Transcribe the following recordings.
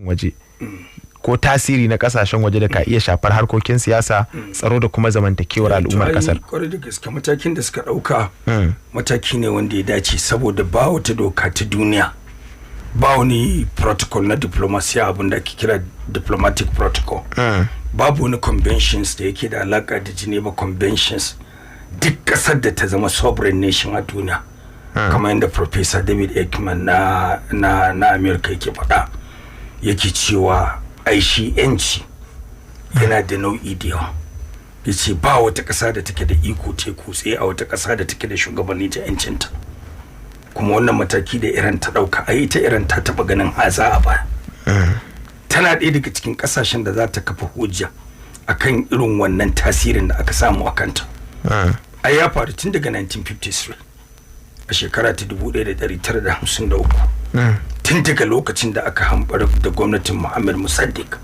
Waje ko tasiri na kasashen waje da ka iya shafar harkokin siyasa, tsaro da kuma zamantakewar al'ummar kasar. Kwarai da gaske, matakin da suka ɗauka mataki ne wanda ya dace, saboda ba wata doka ta duniya, ba wani protocol na diplomasiya, abin da ake kira diplomatic protocol, babu wani conventions da yake da alaka da Geneva Conventions. Duk kasar da ta zama sovereign nation a duniya, kamar yadda Professor David Aikman na America yake faɗa, yake cewa ai shi yanci yana da nau'i da yawa. Ya ce ba wata ƙasa da take da iko te kutse a wata ƙasa da take da shugabanni ta yancinta. Kuma wannan mataki da Iran ta ɗauka, ai ita Iran ta taɓa ganin haza a baya. Tana ɗaya daga cikin ƙasashen da za ta kafa hujja akan irin wannan tasirin da aka samu a kanta. Ai ya faru tun daga 1953, a shekara ta 1953, tun daga lokacin da aka hambar da gwamnatin Muhammad Musaddiq.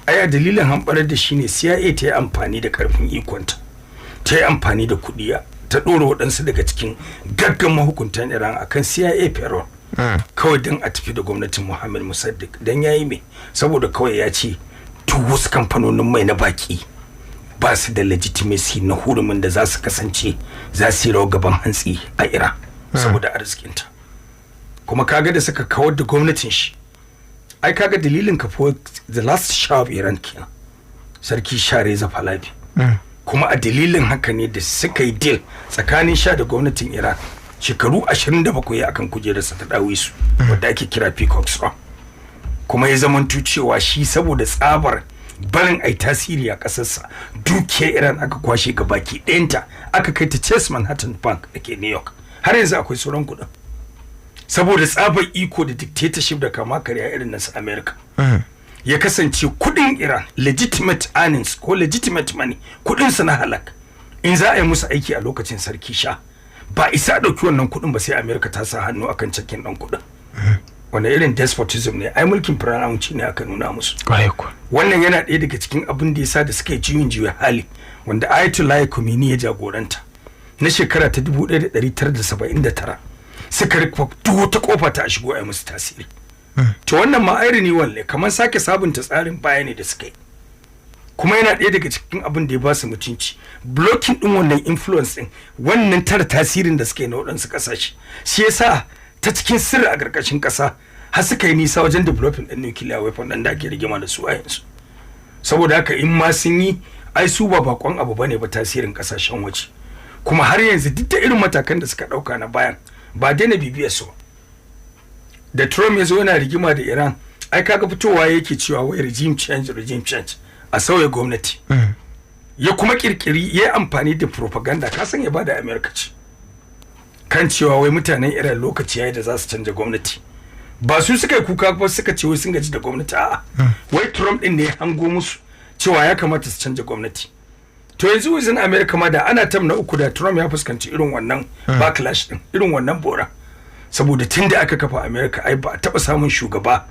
Ai a dalilin hambarar da shi ne CIA ta yi amfani da karfin ikonta, ta yi amfani da kuɗi, ta ɗora waɗansu daga cikin gaggan mahukuntan Iran akan CIA payroll, kawai don a tafi da gwamnatin Muhammad Musaddiq. Don ya yi mai saboda kawai ya ce duk wasu kamfanonin mai na baki ba su da legitimacy na hurumin da za su kasance za su yi rawar gaban hantsi a Iran saboda arzikinta. Kuma kaga da suka kawar da gwamnatin shi, ai kaga dalilin kafuwar the last Shah of Iran kenan, Sarki Shah Reza Pahlavi. Kuma a dalilin haka ne da suka yi deal tsakanin Shah da gwamnatin Iran, shekaru 27 akan kujerarsa ta dawisu, wadda ake kira Peacock's Throne. Kuma ya zamanto cewa shi saboda tsabar barin ai tasiri a ƙasarsa, dukiyar Iran aka kwashe ga baki ɗayanta, aka kai ta Chase Manhattan Bank da ke New York. Har yanzu akwai sauran kuɗin, saboda tsabar iko da dictatorship da kama karya irin na su America. Ya kasance kudin Iran, legitimate earnings ko legitimate money, kudin su na halak, in za a yi musu aiki a lokacin Sarki Sha, ba isa a ɗauki wannan kudin ba sai America ta sa hannu akan cakin ɗan kudin. Wanda irin despotism ne? Ai mulkin fir'aunci ne aka nuna musu. Kwarai kuwa. Wannan yana ɗaya daga cikin abin da yasa da suka yi juyin juya hali wanda Ayatollah Khomeini ya jagoranta na shekara ta 1979, suka rufe duk wata kofa ta a shigo a yi musu tasiri. To wannan ma ai renewal ne, kamar sake sabunta tsarin baya ne da suka yi. Kuma yana ɗaya daga cikin abin da ya ba su mutunci, blocking din wannan influence din, wannan tara tasirin da suka yi na waɗansu ƙasashe. Shi yasa ta cikin sirri a ƙarƙashin ƙasa har suka yi nisa wajen developing ɗin nuclear weapon ɗin da ake rigima da su a yanzu. Saboda haka in ma sun yi, ai su ba bakon abu bane ba tasirin ƙasashen waje. Kuma har yanzu, duk da irin matakan da suka ɗauka na bayan, ba daina bibiyar su ba. Da Trump ya zo yana rigima da Iran, ai kaga fitowa yake cewa wai regime change, regime change, a sauya gwamnati. Ya kuma kirkiri, ya yi amfani da propaganda, ka san ya bada America ce, kan cewa wai mutanen Iran lokaci yayi da za su canja gwamnati. Ba su suka yi kuka ba suka ce wai sun gaji da gwamnati, a'a, wai Trump din ne ya hango musu cewa ya kamata su canja gwamnati. To yanzu within America ma, da ana term na uku, da Trump ya fuskanci irin wannan backlash din, irin wannan bora, saboda tun da aka kafa America, ai ba a taba samun shugaba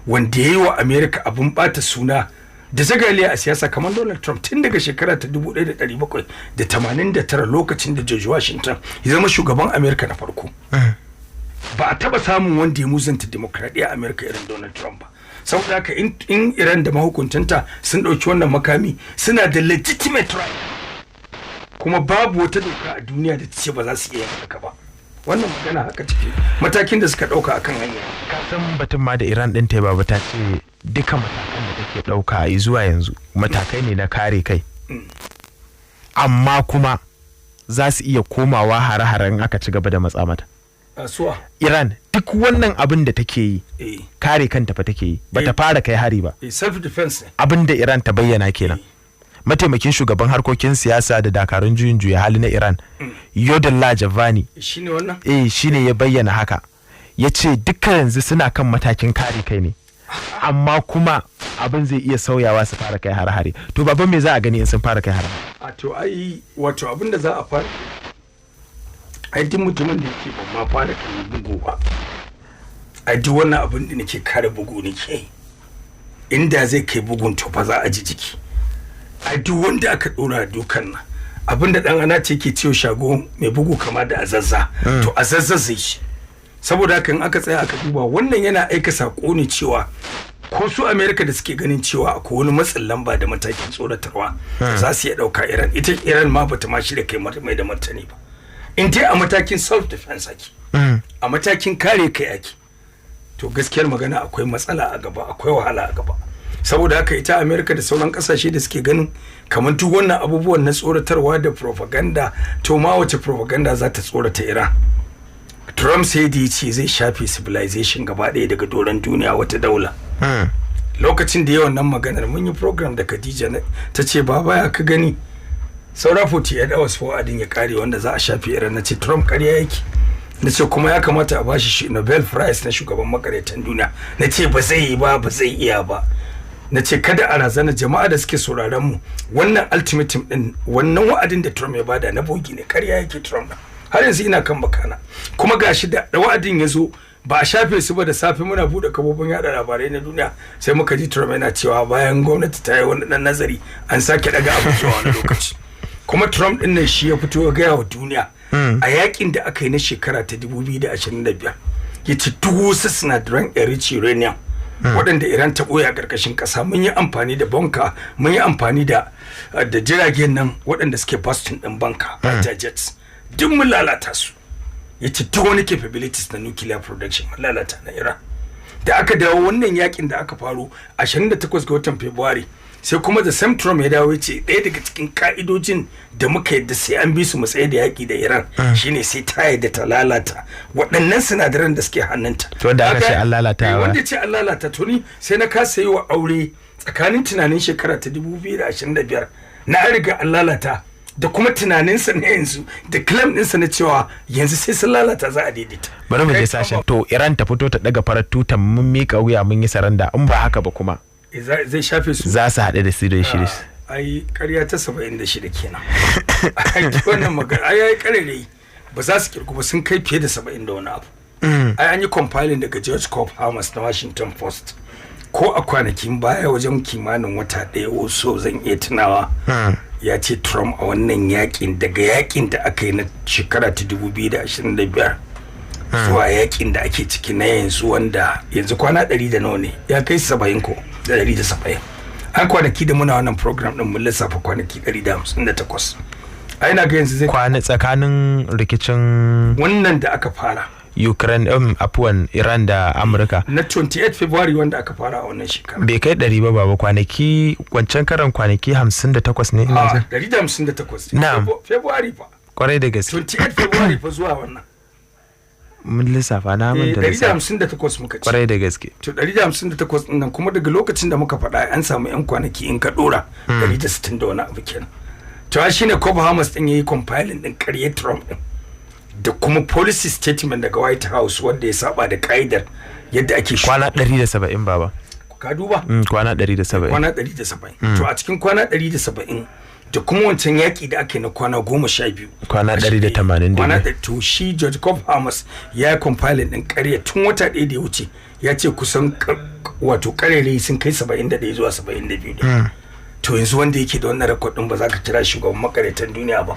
wanda ya yi wa America abun bata suna da zagaliya a siyasa kamar Donald Trump, tun daga shekara ta 1789, lokacin da George Washington ya zama shugaban America na farko. Ba a taba samun wanda ya muzanta demokradiyya a America irin Donald Trump ba. Saboda haka in Iran da mahukuntanta sun ɗauki wannan makami, suna da legitimate right, kuma babu wata doka a duniya da ta ce ba za su iya yin haka ba. Wannan magana haka take, matakin da suka ɗauka akan hanya. Ka san batun ma da Iran ɗin ta yi, baba, ta ce duka matakan da take ɗauka a zuwa yanzu matakai ne na kare kai, amma kuma za su iya komawa hare-haren aka ci gaba da matsa mata. Kasuwa. Iran, duk wannan abin da take yi, kare kanta fa take yi, bata fara kai hari ba. Self defense ne. Abin da Iran ta bayyana kenan. Mataimakin shugaban harkokin siyasa da dakarun juyin juya hali na Iran, Yodalla Javani. Shine wannan. Eh, shine ya bayyana haka. Ya ce dukkan yanzu suna kan matakin kare kai ne, amma kuma abin zai iya sauyawa su fara kai hare-hare. To baban, me za a gani in sun fara kai hare-hare? A to ai wato abin da za a fara, ai duk mutumin da yake ban ma fara kai bugu ba, ai duk wannan abin da nake kare bugu nake yi. Inda zai kai bugun, to fa za a ji jiki. Ai duk wanda aka dora dukan nan, abin da dan ana ce ke ciwo shago mai bugu kama da azazza, to azazza zai shi. Saboda haka in aka tsaya aka duba wannan, yana aika sako ne cewa Ko su America da suke ganin cewa akwai wani matsin lamba da matakin tsoratarwa za su iya ɗauka Iran, ita Iran ma bata ma shirya kai mai da martani ba. In dai a matakin self defense ake, a matakin kare kai ake, to gaskiyar magana akwai matsala a gaba, akwai wahala a gaba. Saboda haka ita America da sauran kasashe da suke ganin kamar duk wannan abubuwan na tsoratarwa da propaganda, to ma wace propaganda za ta tsorata Iran? Trump sai da ya ce zai shafe civilization gaba ɗaya daga doron duniya, wata daula. Lokacin da yawan nan maganar, mun yi program da Khadija, ta ce, "Baba, ya ka gani? Saura 48 hours for wa'adin ya kare wanda za a shafe Iran." Na ce Trump karya yake. Na ce kuma ya kamata a bashi shi Nobel Prize na shugaban makaryatan duniya. Na ce ba zai yi ba, ba zai iya ba. Na ce kada a razana jama'a da suke sauraron mu, wannan ultimatum din, wannan wa'adin da Trump ya bada na bogi ne, karya yake Trump. Har yanzu ina kan bakana. Kuma gashi da wa'adin ya zo ba a shafe su ba, da safe muna bude kafofin yada labarai na duniya sai muka ji Trump yana cewa bayan gwamnati ta yi wani dan nazari, an sake daga abu zuwa wani lokaci. Kuma Trump din nan shi ya fito ya gaya wa duniya a yakin da aka yi na shekara ta 2025, ya ce duk wasu sinadaran enriched uranium waɗanda Iran ta ɓoye a ƙarƙashin ƙasa, mun yi amfani da bunker, mun yi amfani da jiragen nan waɗanda suke busting ɗin bunker, fighter jets, duk mun lalata su. Ya ce duk wani capabilities na nuclear production mun lalata na Iran. Da aka dawo wannan yakin da aka faro 28 ga watan February, sai kuma da same Trump ya dawo ya ce ɗaya daga cikin ka'idojin da muka yadda sai an bi su mu tsaye da yaƙi da Iran shine sai ta yadda ta lalata waɗannan sinadaran da suke hannunta. To wanda aka ce an lalata ba. Wanda ce an lalata. To ni sai na kasa yi wa aure tsakanin tunanin shekara ta 2025 na an riga an lalata da kuma tunaninsa na yanzu da claim ɗinsa na cewa yanzu sai sun lalata za a daidaita. Bari mu je sashen to Iran ta fito ta daga farar tutan, mun mika wuya, mun yi saranda. In ba haka ba kuma zai shafe su. Za su haɗu da su da shi. Ai ƙarya ta 76 kenan. Ai wannan magana ai ƙarere ba za su kirku ba, sun kai fiye da 70 da wani abu. Ai an yi compiling daga George Cobb Hamas na Washington Post. Ko a kwanakin baya, wajen kimanin wata ɗaya so zan iya tunawa, ya ce Trump a wannan yakin, daga yakin da aka yi na shekara ta 2025 zuwa yakin da ake ciki na yanzu, wanda yanzu kwana 100 da nawa ne, ya kai 70 ko da 170. An kwanaki da muna wannan program din mun lissafa kwanaki 158. Ai na ga yanzu zai Kwana tsakanin rikicin wannan da aka fara Ukraine, afuwan, Iran da Amurka. Na 28 February wanda aka fara a wannan shekara. Bai kai 100 ba, baba. Kwanaki wancan karan kwanaki 58 ne ina A jin. 158. Na'am. February fa. Kwarai da gaske. 28 February fa zuwa wannan. Mun lissafa, na manta lissafa. 158 muka ce. Kwarai da gaske. To 158 din nan kuma, daga lokacin da muka faɗa an samu yan kwanaki, in ka dora 160 da wani abu kenan. To shi ne Cobb Hamas din yayi compiling din ƙarye Trump din da kuma policy statement daga White House wanda ya saba da ka'idar yadda ake shi. Kwana 170, baba. Ka duba. Kwana 170. Kwana 170. To a cikin kwana 170 da kuma wancan yaƙi da aka yi na kwana 12. Kwana 182. Kwana to shi George Cobb Hamas ya yi compiling din ƙarya tun wata ɗaya da ya wuce, ya ce kusan wato ƙarere sun kai 71 zuwa 72 ne. To yanzu wanda yake da wannan record din, ba za ka kira shugaban makaryatan duniya ba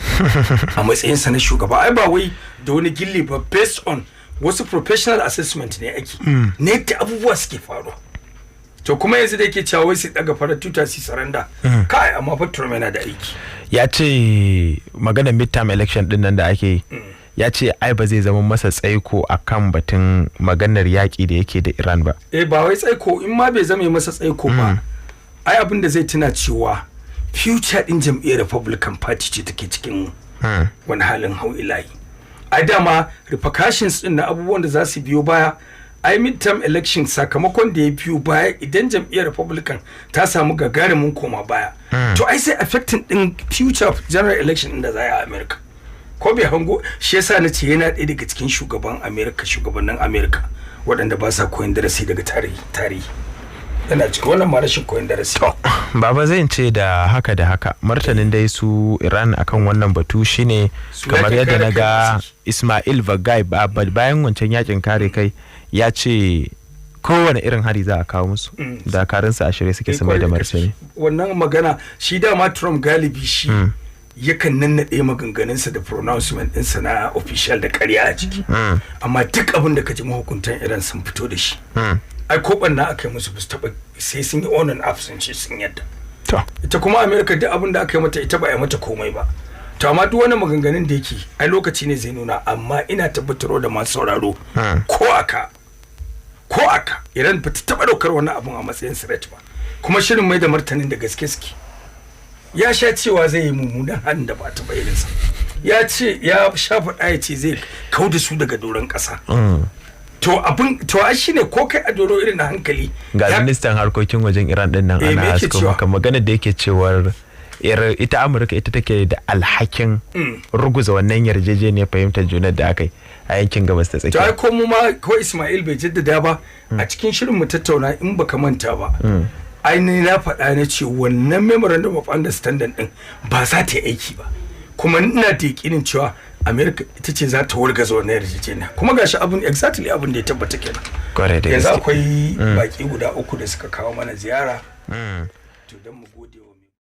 a matsayinsa na shugaba? Ai ba wai da wani gilli ba, based on wasu professional assessment ne ake ne yadda abubuwa suke faruwa. To kuma yanzu da yake cewa wai su daga farar tuta su surrender, kai, amma fa Trump yana da aiki. Ya ce maganar midterm election din nan da ake yi, ya ce ai ba zai zama masa tsaiko a kan batun maganar yaƙi da yake da Iran ba. Eh, ba wai tsaiko, in ma bai zame masa tsaiko ba, ai abin da zai tuna cewa future din jam'iyyar Republican Party ce take cikin wani halin hau ilahi. Ai dama repercussions din na abubuwan da za su biyo baya, ai midterm election sakamakon da ya biyo baya, idan jam'iyyar Republican ta samu gagarumin koma baya, to ai sai affecting din future general election din da za a yi a America. Ko bai hango? Shi yasa na ce yana ɗaya daga cikin shugaban America, shugabannin America waɗanda ba sa koyon darasi daga tarihi. Tarihi yana cikin wannan ma rashin koyon darasi. Baba, zai ce da haka da haka martanin dai su Iran akan wannan batu shine Su kamar yakin yadda na kare ga kai suke. Ismail Vagai bayan wancan yakin kare kai ya ce kowane irin hari za a kawo musu, dakarunsa a shirye suke su mai da kwarai martani. Gaske. Wannan magana shi dama Trump galibi shi yakan nannaɗe maganganunsa da pronouncement ɗinsa na official da ƙarya a ciki, amma duk abin da ka ji mahukuntan Iran sun fito da shi. Ai ko banna aka yi musu, ba su taba, sai sun yi on and off sun ce sun yadda. To. Ita kuma America, duk abin da aka yi mata, ita ba a yi mata komai ba. To amma duk wani maganganun da yake, ai lokaci ne zai nuna. Amma ina tabbatarwa da masu sauraro, ko aka Iran ba ta taba daukar wani abun a matsayin threat ba, kuma shirin mai da martanin da gaske suke. Ya sha cewa zai yi mummunan hannun da ba ta irinsa. Ya ce, ya sha faɗa, ya ce zai kau da su daga doron ƙasa. To abin to ai shine ko kai a doro irin na hankali. Ga ministan harkokin wajen Iran din nan Eh, me ana yake hasko cewa? maka magana da yake cewar ita Amurka ita take da alhakin ruguza wannan yarjejeniyar fahimtar juna da aka yi a yankin Gabas ta To ai Tsakiya. ko mu ma, ko Ismail bai jaddada ba a cikin shirin mu tattauna, in baka manta ba, ai ni na faɗa, na ce wannan memorandum of understanding din ba za ta yi aiki ba, kuma ina da yakinin cewa America ita ce za ta wargaza wannan yarjejeniya, kuma gashi abin, exactly abin da ya tabbata kenan. Kwarai da Yanzu gaske. akwai baki guda uku da suka kawo mana ziyara. To don mu gode wa